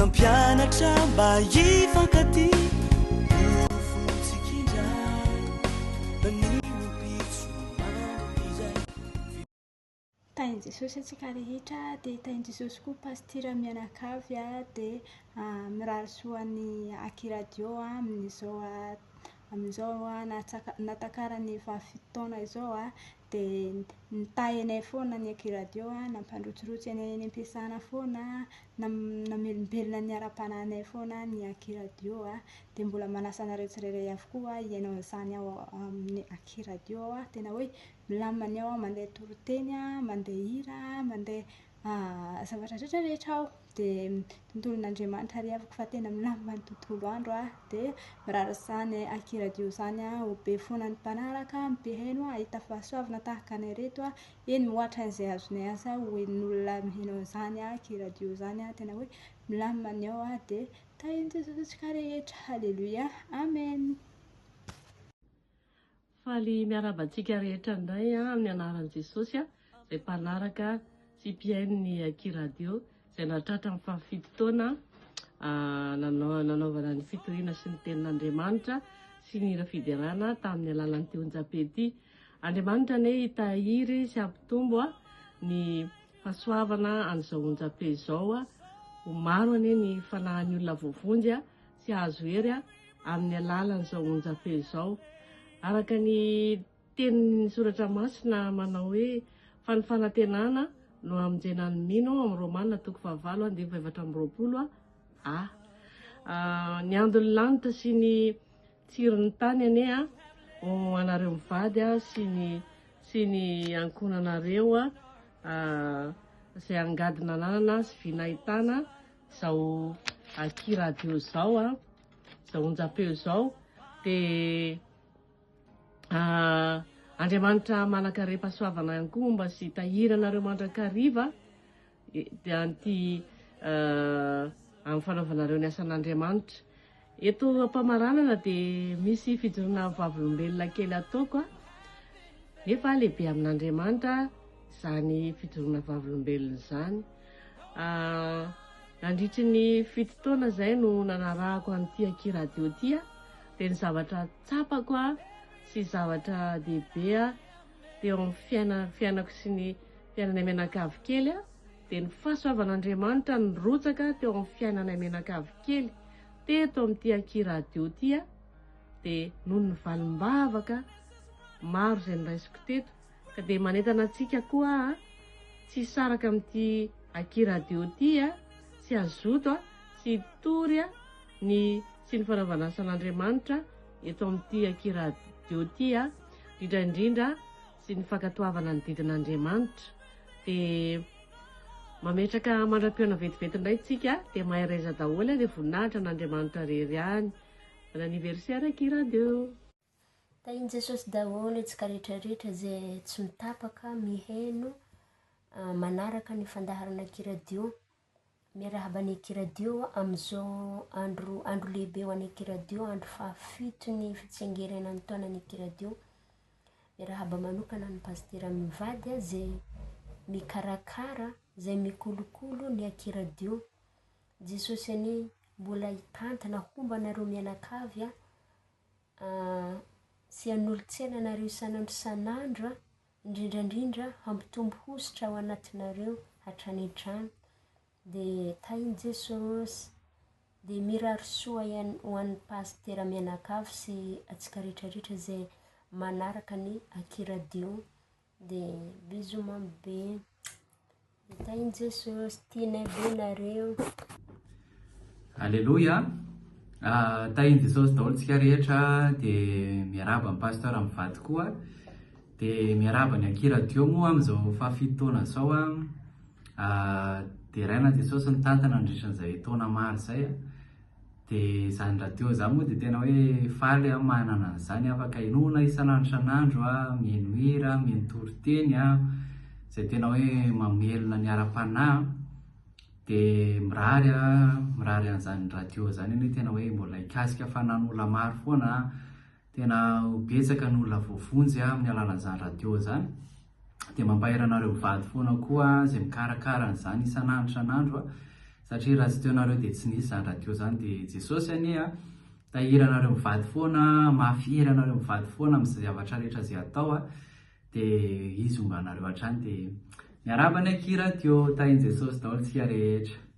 Nampianatra mba hifankatia Nofontsika indray Ny ampitso mandrakizay. Tahin'i Jesosy antsika rehetra dia tahin'i Jesosy koa Pasitera mianakavy dia mirary soa an'i Aky Radio amin'izao amin'izao nahatakarany fahafito taona izao dia nitahy anay foana ny Aky Radio, nampandrotsirotsy anay eny am-piasana foana, namelombelona ny ara-panahinay foana ny Aky Radio dia mbola manasa anareo tsirairay avy koa hihaino an'izany ao amin'ny Aky Radio aho, tena hoe Milamina ny ao, mandeha toriteny, mandeha hira, mandeha zavatra rehetra rehetra ao. Dia tontolon'Andriamanitra ry havako fa tena milamina ny tontolo andro dia mirary izany aky radio izany ho be foana ny mpanaraka, ny mpihaino hahita fahasoavana tahaka anay ireto, eny mihoatra an'izay azonay aza ho henon'olona mihaino an'izany aky radio izany, tena hoe milamina ny ao dia tahin'i Jesosy antsika rehetra. Haleloia. Amen. Faly miarahaba antsika rehetra indray amin'ny anaran'i Jesosy izay mpanaraka sy mpihaino ny Aky Radio izay nahatratra ny fahafito taona nanaovana ny fitoriana sy ny tenin'Andriamanitra sy ny hira fiderana tamin'ny alalan'ity onjam-peo ity. Andriamanitra anie hitahiry sy hampitombo ny fahasoavana an'izao onjam-peo izao. Ho maro anie ny fanahin'ny olona voavonjy sy hahazo hery amin'ny alalan'izao onjam-peo izao. Araka ny tenin'ny Soratra Masina manao hoe, Fa ny fanantenana no hamonjena ny mino, ao amin'ny Romana toko fahavalo andininy fahefatra amby 20 a. Ny andon'ny lanitra sy ny tsiron'ny tany anie ho anareo mivady sy ny sy ny ankohonanareo izay angady nananana sy vy nahitana Izao aky radio izao a, izao onjam-peo izao dia Andriamanitra manan-karem-pahasoavana ihany koa momba sy hitahiry anareo mandrakariva dia an'ity amin'ny fanaovanareo ny asan'Andriamanitra. Eto am-pamaranana dia misy fijoroana vavolombelona kely ataoko a, nefa lehibe amin'Andriamanitra izany fijoroana vavolombelona izany. Nandritry ny fito taona izay no nanarahako an'ity Aky Radio ity dia ny zavatra tsapako sy zavatra dehibe teo amin'ny fiaina fiainako sy ny fiainanay mianakavy kely dia ny fahasoavan'Andriamanitra nirotsaka teo amin'ny fiainanay mianakavy kely teto amin'ity Aky Radio ity dia noho ny valim-bavaka maro izay noraisiko teto Ka dia manentana antsika koa aho tsy hisaraka amin'ity Aky Radio ity sy hazoto sy hitory ny sy ny fanaovana asan'Andriamanitra eto amin'ity Aky Radio ity indrindra indrindra sy ny fankatoavana ny didin'Andriamanitra. Dia mametraka mandra-pihaona vetivety indray tsika dia mahereza daholo dia voninahitra an'Andriamanitra rery ihany. Bon anniversaire Aky Radio. Tahin'i Jesosy daholo antsika rehetra rehetra zay tsy mitapaka miheno manaraka ny fandaharana Aky-radio. Miarahaba ny Aky-radio amizao andro andro lehibe ho an'ny Aky-radio, andro fahafito ny fitsingerenan'ny taonan'ny Aky-radio. Miarahaba manokana ny pasitera mivady zay mikarakara, zay mikolokolo ny Aky-radio. Jesosy anie mbola hitantana homba anareo mianakavy a. sy hanolo-tsaina anareo isan'andro isan'andro an, indrindra indrindra hampitombo hosotra ao anatinareo hatrany hatrany, de tahin'i Jesosy, de mirary soa ihany ho an'ny pasitera mianakavy sy antsika rehetra rehetra zay manaraka ny Aky radio. De bisous mamy be. Tahin'i Jesosy, tianay be nareo. Aleloia! Tahin'i Jesosy daholo tsika rehetra dia miarahaba ny pasteur mivady koa dia miarahaba ny Aky Radio moa amin'izao fahafito taona izao deraina Jesosy nitantana nandritra an'izay taona maro izay Dia izany radio izany moa dia tena hoe faly aho manana an'izany, afaka henoina isan'andro isan'andro aho, mihaino hira, mihaino toriteny aho, izay tena hoe mamelona ny ara-panahy. Dia mirary aho, mirary an'izany radio izany anie tena hoe mbola hikasika fanan'olona maro foana, tena ho betsaka ny olona voavonjy amin'ny alalan'izany radio izany. Dia mampahery anareo mivady foana koa izay mikarakara an'izany isan'andro isan'andro. satria raha tsy teo nareo dia tsy nisy izany radio izany dia Jesosy anie a tahiry anareo mivady foana, mafy hery anareo mivady foana amin'izay zavatra rehetra izay atao a dia izy homba anareo hatrany dia miarahaba ny akia radio, tahin'i Jesosy daholo tsika rehetra.